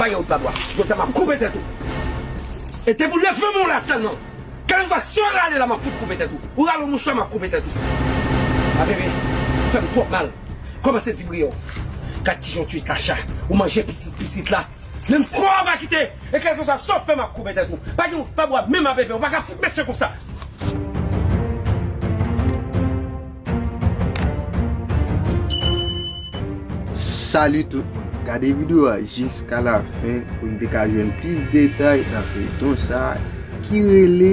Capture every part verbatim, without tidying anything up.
Pa gen wout pa bwa. Jodi a m ap koupe tèt ou. E depi w leve men w la sèlman, kèlkeswa si w rale la, m ap fout koupe tèt ou. Ou rale yon mouchwa, m ap koupe tèt ou. A bebe, ou fè m twòp mal. Kòmanse di briyè w. Gad kijan w tiye Tacha. Ou manje pitit pitit la. Menm kò a pa kite. E kèlkeswa sa w fè, m ap koupe tèt ou. Pa gen wout pa bwa menm a bebe. Ou pa ka fout mesye konsa. Salut tout moun. Gade videyo a jiska la fen pou n te ka jwenn plis detay nan feyton sa ki rele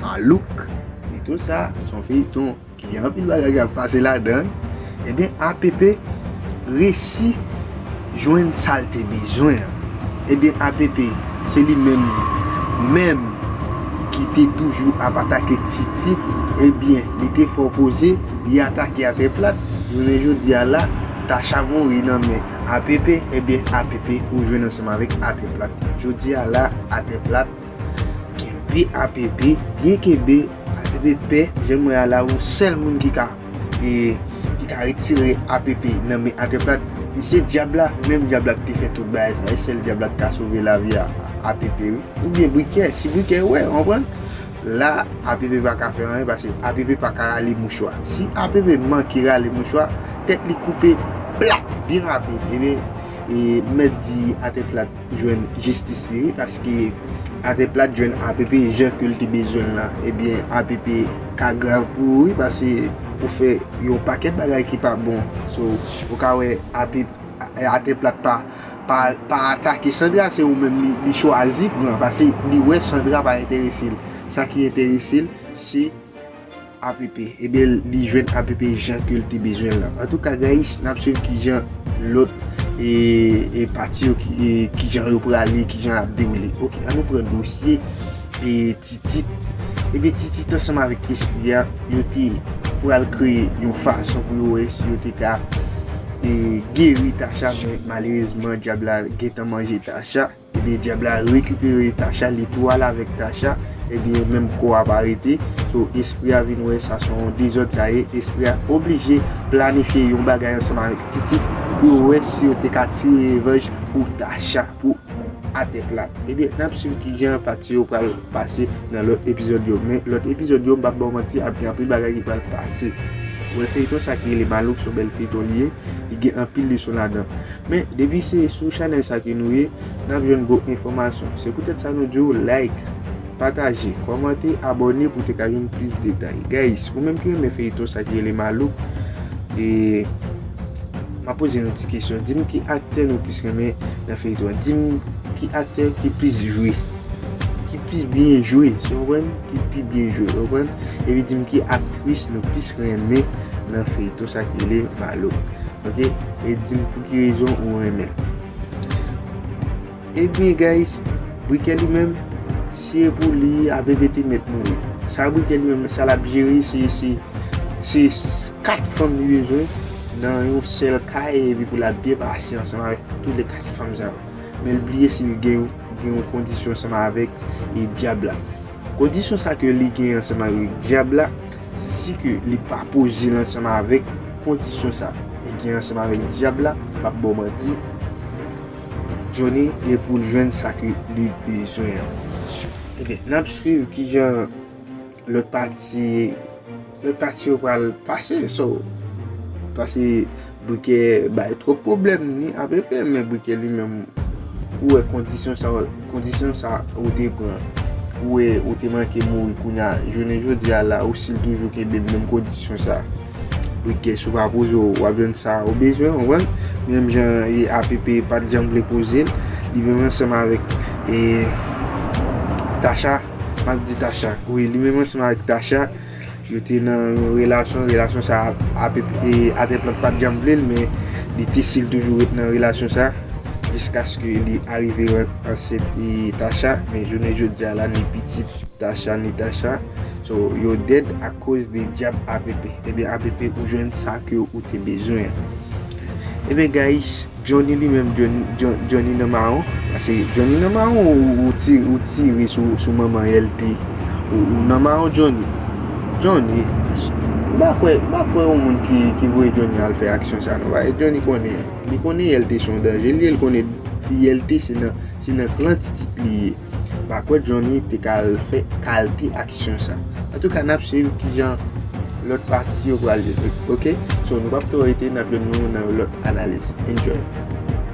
Malouk. Feyton sa se yon feyton ki gen anpil bagay k ap pase ladan. Ebyen, A P P resi jwenn sa l te bezwen an. Ebyen, A P P, se li menm, menm ki te toujou ap atake Titi, ebyen, li te fè w poze, li atake Atè Plat. Jounen jodi a la, Tacha mouri nan men A P P, ebyen, A P P ou jwenn ansanm avèk Atè Plat. Jodi a la, Atè Plat kenbe A P P, byen kenbe, A P P pè, jan m wè a la, yon sèl moun ki ka e, ki ka retire A P P nan men Atè Plat, se dyab la, menm dyab la ki te fè tout bagay sa, e sèl dyab la ki ka sove lavi a, A P P wi. Oubyen Brikè, si Brikè wè, w konprann? La, A P P pa ka fè anyen, paske A P P pa ka rale mouchwa. Si A P P manke rale mouchwa, tèt li koupe plat, byen rapid. Ebyen, e, m mèt di Atè Plat jwenn jistis li wi, paske Atè Plat jwenn A P P jan ke l te bezwen l lan, ebyen, A P P ka grav pou ou wi, paske ou fè yon pakèt bagay ki pa bon. So, ou ka wè A P P, Atè Plat pa, pa, pa atake Sandra, se ou menm li, li chwazi pran, paske li wè Sandra pa enterese l. Sa ki enterese l, se A P P. Ebyen, li jwenn A P P jan ke l te bezwen l lan. Antouka, guys, n ap swiv kijan lòt e, e pati yo ki, e, kijan yo prale, kijan ap dewoule. Oke, ann nou pran dosye e Titit. Ebyen, Titit ansanm avèk Espri a, yo te pral kreye yon fason pou yo wè si yo te ka e, geri Tacha, men malerezman, dyab la gentan manje Tacha. Ebyen, dyab la rekipere Tacha, li tou al avèk Tacha. Ebyen, menm kò a pa rete. So, Espri a vin wè sa se yon dezòd sa ye. Espri a oblije planifye yon bagay ansanm avèk Titit pou yo wè si yo te ka tire revanj pou Tacha, pou Atè Plat. Ebyen, n ap swiv kijan pati yo pral pase nan lòt epizòd yo. Men lòt epizòd yo, m p ap ba w manti, ap gen anpil bagay ki pral pase. Ou wè feyton sa ki rele Malouk, se yon bèl feyton li ye. Li gen anpil leson ladan. Men, depi se sou chanèl sa ke nou ye, n ap jwenn bon enfòmasyon. Se poutèt sa nou di w like, pataje, kòmante, abòne pou te ka jwenn plis detay. Guys, ou menm ki renmen feyton sa ki rele Malouk, e, m ap poze nou ti kesyon. Di m ki aktè nou plis renmen nan feyton an. Di m ki aktè ki plis jwe. Ki plis byen jwe, si w konprann? Ki pi byen jwe, w konprann? Epi di m ki aktris nou plis renmen nan feyton sa ki rele Malouk. Oke? E di m pou ki rezon ou renmen l. Ebyen, guys, Brikè li menm, si e pou li, A P P te mèt mouri. Sa Brikè li menm, sa l ap jere, se, se, se kat fanm li bezwen nan yon sèl kay, epi pou l ap byen pase ansanm avèk tout lè kat fanm sa yo. Men l bliye si li gen, gen yon kondisyon ansanm avèk e dyab la. Kondisyon sa ke li gen ansanm avèk dyab la, si ke li pa poze l ansanm avèk kondisyon sa li gen ansanm avèk dyab la, m p ap ba w manti, Johnny gen pou l jwenn sa ke li bezwen an. Ebyen, n ap swiv kijan lòt pati, lòt pati yo pral pase. So, paske Brikè bay twòp pwoblèm ni A P P, men Brikè li menm, ou wè kondisyon sa, kondisyon sa ou te pran, ou wè ou te manke mouri, kounye a, jounen jodi a la, ou still toujou kenbe menm kondisyon sa. Brikè, si w pa poze w, w ap jwenn sa ou bezwen, w konprann? Menm jan e A P P pa t janm vle poze l, li menm ansanm avèk e Tacha, m ap di Tacha, wi, li menm ansanm avèk Tacha, yo te nan yon relasyon, relasyon sa a, A P P, e Atè Plat pa t janm vle l, men li te still toujou ret nan relasyon sa, jiskaske li arive an-, ansent e Tacha, men jounen jodi a la, ni pitit Tacha, ni Tacha. So, yo dead akoz de dyab A P P. Ebyen, A P P ou jwenn sa ke ou te bezwen an. Ebyen, guys, Johnny li menm, Johnny, John-, Johnny nan mawon. Paske Johnny nan mawon, ou, ou ti-, ou tire sou, sou manman L T. Ou, ou nan mawon, Johnny. Johnny, ou M pa kwè, m pa kwè yon moun ki, ki voye Johnny al fè aksyon sa non. Paske Johnny konnen, li konnen Yèlte se yon danje, li, li konnen Yèlte se nan, se nan klan Titit li ye. M pa kwè Johnny te ka al fè kalte aksyon sa. Antouka, n ap swiv kijan lòt pati yo pral jwe, oke? So, nou p ap twò rete, n ap jwenn nou nan yon lòt analiz. Enjoy.